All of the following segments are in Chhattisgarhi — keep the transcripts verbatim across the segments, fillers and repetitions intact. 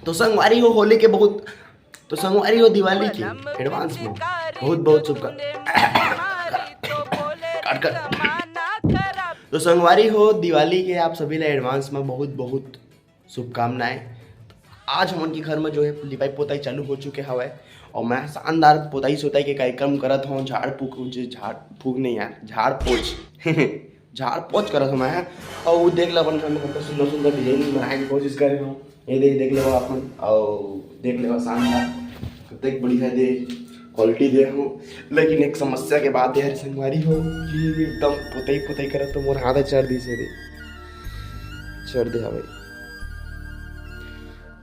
तो संगवारी हो, होली के बहुत, तो संगवारी हो, दिवाली के एडवांस में बहुत बहुत शुभका-, काट, काट। तो संगवारी हो, दिवाली के आप सभी ला एडवांस में बहुत बहुत शुभकामनाएं। आज हमन के घर में जो है लिपाई पोताई चालू हो चुके हवय और मैं शानदार पोताई सोताई के कार्यक्रम करत हूँ। झाड़ फूक, जो झाड़ फूक नहीं यार, झाड़ पोछ झाड़ पोछ करत हूँ मैं। और वो देख लो अपन घर में कितना सुंदर सुंदर डिजाइन बनाए के कोशिश करे हूँ। ये देख, देख लेवा अपन, और देख लेवा शानदार, कतेक बढ़िया दे क्वालिटी दे हूँ। लेकिन एक समस्या के बात है संगवारी हो, कि एकदम पोतई पोतई करत तो मोर हाथ चढ़ दिस हे रे, चढ़ दे हवे,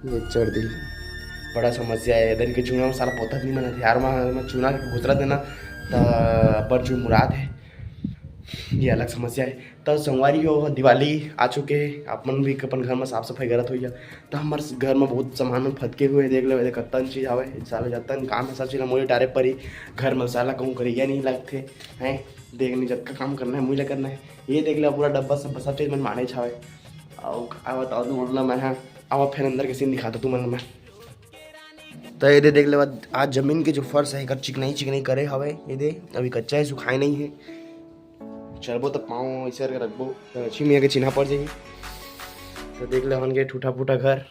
ये चढ़ दी। बड़ा समस्या है इधर के चूना में, साला पोतत नहीं मन हथियार में, में चूना के घुसरा देना, त अब्बड़ चुरमुरात है, ये अलग समस्या है। त संगवारी हो, दिवाली आ चुके है, आप मन भी अपन घर में साफ सफाई करत होइया। त हमर घर में बहुत सामान में फटके हुए, देख लेवे, कत्तन चीज हवे, साला जतन काम है सब चीज मोरे डारे पर ही, घर में साला कहूँ करिया नहीं लगते हैं, देख नहीं जतका काम करना है मुझे करना है। ये देख ले पूरा डब्बा सब, सब चीज मन माने छावे। आओ का बताओ तुम मतलब मैं, हाँ, आओ फिर अंदर के सीन दिखाता तुम मतलब मैं। तो ये दे देख ले, आज जमीन के जो फर्श है एकर चिकनाई चिकनाई करे हवे, ये दे अभी कच्चा है, सुखाए नहीं है। चलबो तो पाँव ऐसे करके रखबो तो लक्ष्मी मैया के चिन्हा पड़ जाही। तो देख ले हमन के टूटा फूटा घर,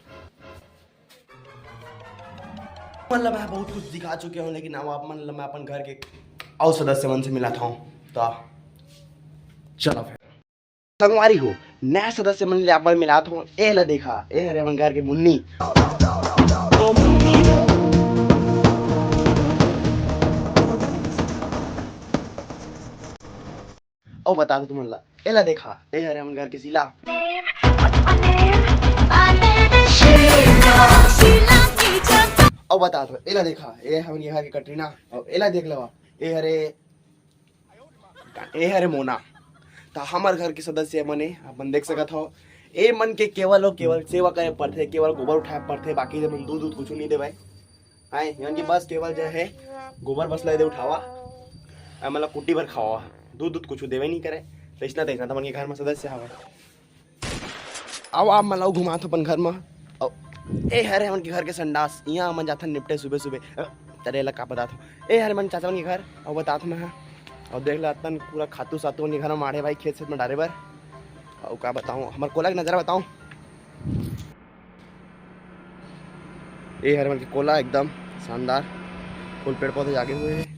मतलब मैं बहुत कुछ दिखा चुके हूँ, लेकिन अब आप मन ल मैं अपन घर के और सदस्य मन से मिलात हूँ। तो चलो फिर। संगवारी हो, नया सदस्य मन ले आप मन मिलात हूँ। ए ला देखा, ए हरे हमन घर के मुन्नी। ओ बता दो तुमन ला, ए ला देखा, ए हरे हमन घर के शीला। ओ बता दो, ए ला देखा, ए हमन के घर के कटरीना। और ए ला देख लेवा, ए हरे, ए हरे मोना। त हमर घर के सदस्य मन ए, अपन देख सकत हो, ए मन के केवल और केवल सेवा करे पड़थे, केवल गोबर उठाए पड़थे, बाकी ये मन दूध दूध कुछ नहीं देवे। आए यानी कि बस केवल जो है गोबर बस ला दे उठावा, आ, मतलब कुट्टी भर खावा, दूध दूध कुछ देवे नहीं करे। तो इसना तैसना तो मन के घर में सदस्य हवे। अब आप मन ला घुमात हो अपन घर में। अउ ए हरे हमन के घर के संडास, इहाँ हमन जाथन निपटे सुबह सुबह। अ, अरे ला का बतात हो, ए हरे मन चाचा मन के घर, अउ बतात मैं, हाँ। अउ देख ला तन पूरा खातू सातू मन के घर में माढ़े भाई खेत सेत में डारे बर। अउ का बताऊँ, हमर कोला के नजारा बताऊँ। ए हरे मन के कोला एकदम शानदार, फूल पेड़ पौधे जागे हुए हैं।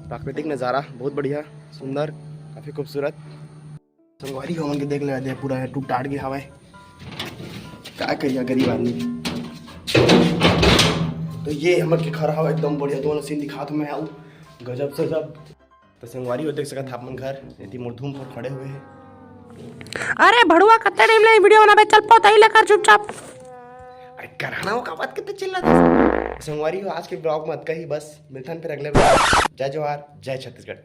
प्राकृतिक नजारा बहुत बढ़िया, सुंदर, काफी खूबसूरत। संगवारी हो मन के देख ले, दे पूरा टूट टाट गया हवे, का करिया गरीब आदमी। तो ये हमर के घर हवे एकदम बढ़िया, दोनों सीन दिखात मैं आऊ गजब से गजब। तो संगवारी हो देख सकत आप मन घर, एती मोर धूम पर खड़े हुए हैं। अरे भड़ुआ, कत्ते टाइम ले वीडियो बनाबे, चल पोतई ले कर चुपचाप। अरे कराना हो का बात, कितने चिल्ला दे। संगवारी हो आज के ब्लॉग में अतका ही बस, मिलथन फिर अगले ब्लॉग। जय जोहार, जय छत्तीसगढ़।